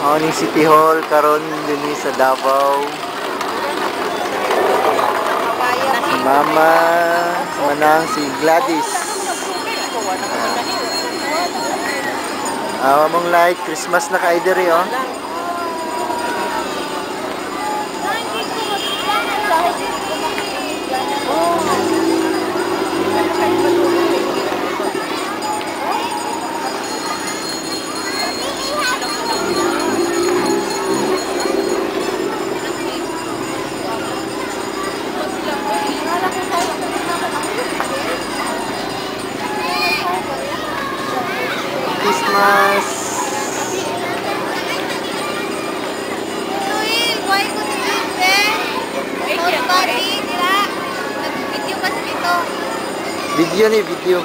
Mao ni City Hall karon dinhi sa Davao. Si Mama, si Manang, si Gladys. Awa mong light, Christmas na kay diri oh. Christmas. Video ni video.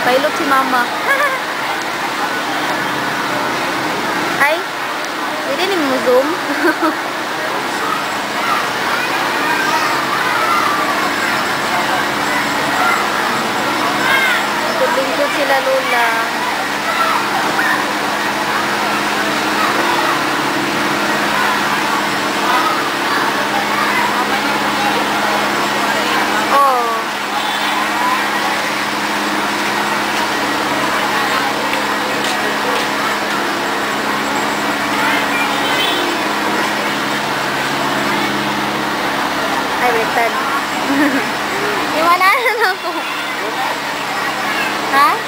Pailot si Mama. Ay, pwede ni mo zoom. Lingkod sila Lola. Oh. Ay, wait, tan. Iwanan ako. Ha?